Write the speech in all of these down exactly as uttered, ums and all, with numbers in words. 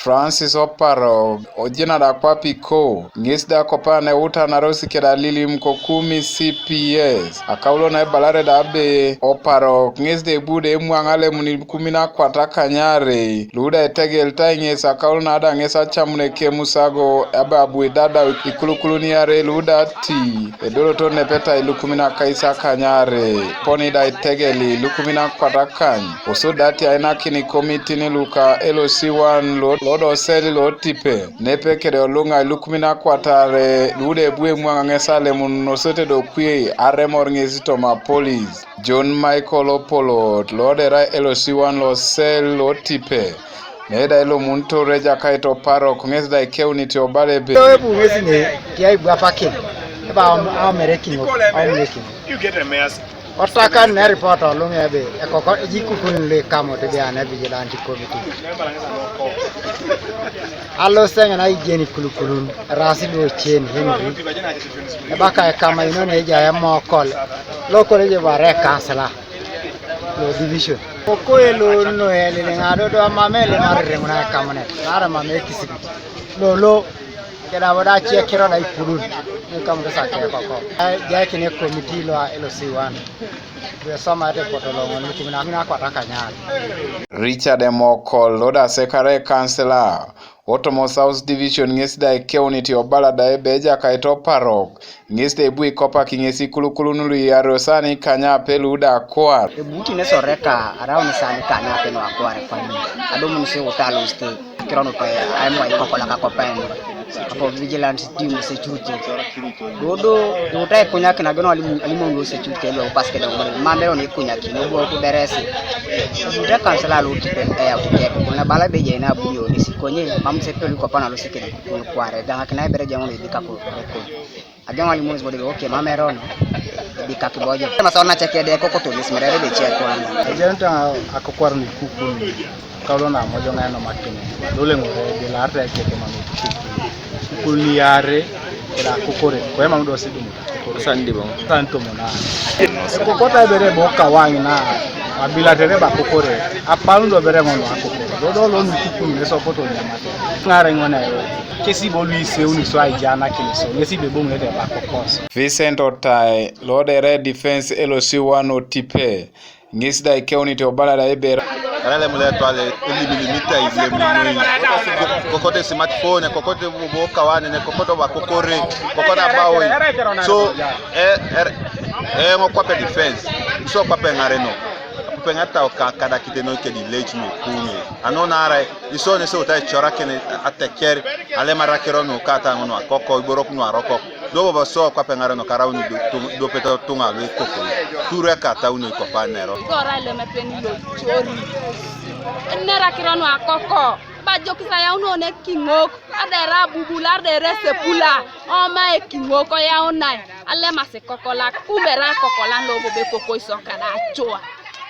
Francis Oparo, ojina da kwapi ko, ŋes da kopa ne utanare osike da lilim ko Kumi C P S. Akaulo na ebalare da abe Oparo ŋes da ebu da emwaŋ alemun ilukumin akwat akanyarei, lu da etegelita ŋes akaulo na da ŋes acamun ekemusago, abe abu idadau ikulukulun iarei lu da ti edoloto nepetai ilukumin akais akanyarei, poni da itegeli ilukumin akwat akany, kosodi da ti ainakin ikomitin luka L C one lo, lo da osel lo Tipe, nepe kede oluŋa ilukumin akwatare, lu da ebu emwaŋ ŋes alemun nosete do kwe aremor ŋes toma polis. John Michael Opolot, lo da erai L C one lo sel lo Tipe, ne da ilomunitore Ejakait Oparok, ŋes da ikeunit obala ebe. Lo ebu ŋes ne, tiai ibwapakin, eba aom-, aomere kiŋok, aomere kiŋok. Otakan ne ripot oluŋ ebe, ekoko, ejikukun lo ikamot ebe ane vigilante committee. Aloseŋ na ijeni kulukulun, erasi luocen Henry, ebaka ekamaino ne ejai emokol, lokol eje bare ekansila, lo division. Kokoye lo no eliliŋa dodo amam elemarereŋ na ekamunet, naarai mam ekisibit. Lolo, keda bodo acie kiro da ipudun, ne ekamunet sa kekoko. Jaikin ekomiti lo a L C one. Bwe somate poto lo ŋon lukumin akwat akanyar. Richard Emokol, lo da sekare ekansila, Otomo South Division, ŋes da ikeunit obala da ebe Ejakait Oparok, ŋes da ebu ikopak ŋes ikulukulun lu iarei sani kanyape lu da akwar. Ebuti nesoreka araun sani kanyape nu akwar kwani. Adumun si uta lo state, akiro nu pe aimwa ikokolak akopen. Apo vigilance team security. Dodo, iuta ikunyakin abe no alimon lo security lo pas kede ŋor, mam ero ni ikunyakin, obu otuberesi. Ebuti ekansila lo Tipe, eyau Tipe, kul nebala ebe ejai na abunio nesi, konye, mam sepelu kopana lo sekede. Nyo kware, gaŋakina ibere ejaŋ lo ibika ko, ko. Ajaŋ alimun bodo, okay, mam erono. Ibika kibojo. Masa ona cheke de kokoto lis merere be che kwana. Ajaŋ ta akokor ni kukun. Kaulo na mojo ŋai no makin. Dole ŋore de la re ke ke mam kukun. Kukun ni are, ila kokore. Ko mam do sidu. Sandi boŋ. Santo mona. Kokota ibere bo kawaŋ na. Abila tere ba kokore. Apalu do bere ŋono akokore. Dodo lo ni kukun ne sokoto nyamate. Ŋare ŋona yo. Kesi bo luise uni so aijana kini so. Ŋesi be boŋ nete ba kokos. Vincent Otai, lo da erai defense L C one o Tipe, ŋes da ikeunit obala da ebe. Era lem le twale eliminimita ilem noi. Kokote smartphone, kokote bo kawane, ne kokote ba kokore, kokote abaoi. So, eh, eh, eh, ŋo kwape defense. So kwape ŋare no. Kupe ŋa tau ka, kada kite no kedi late no kuni. Ano nara, iso ne so tai chora kene ateker, ale marakero no kata ŋono akoko, iborok no arokok. Do bobo so kwape ŋare no karau ni do, do, do peto tuŋa lo ikoko. Ture kata uno ikopa nero. Gora le mepen lo chori. Nera kiro no akoko. Ba jokis ayauno ne kiŋok. Adera bubula, adera sepula. Oma ekiŋok oyaunai. Alemasi kokolak. Kumera kokolan lo bobo ekoko iso kada acua.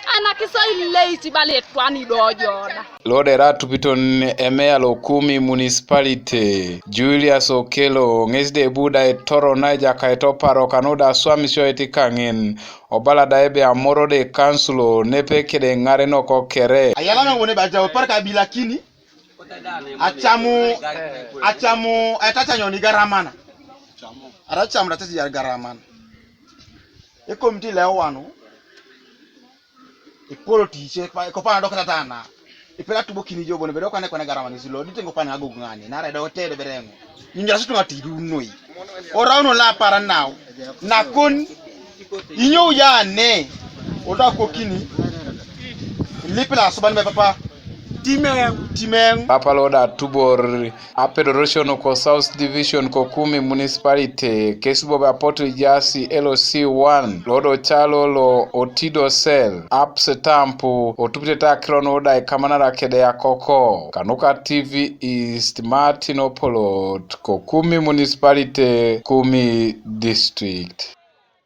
Anakis oileic bala etwan ido joda. Lo da erai atupiton emeya lo Kumi Municipality, Julius Okello, ŋes da ebu da etoro na Ejakait Oparok kanu da aswamisio eti kaŋin, obala da ebe amoro da ekansulo nepe kede ŋarenok kere. Ayalama ŋun ebe ajau par kabilakini, acamu, acamu, aitacanyo ni garamana. Ara acamu da tati yar garamana. Ekomiti lewanu. Ipolo tice, ipapa na dokita tana. Ipela tubo kini jobo ne bedo kane kone garama ni silo, dite ngo pana agogo ŋani, nara do tede berengo. Inja sutu ŋati du noi. Ora uno la para nau. Nakon, inyo ya ne. Oda ko kini. Lipela suban me papa. Timeŋ, timeŋ. Papa lo da tubor. Apedorosio nuko South Division ko Kumi Municipality, kesi bobo apotu ijasi L C one, lo da ocalo lo Otido Cell, Apps Tampu, otupitete akiro nu da ikamanara kede akoko. Kanuka T V East, Martin Opolot, ko Kumi Municipality, Kumi District.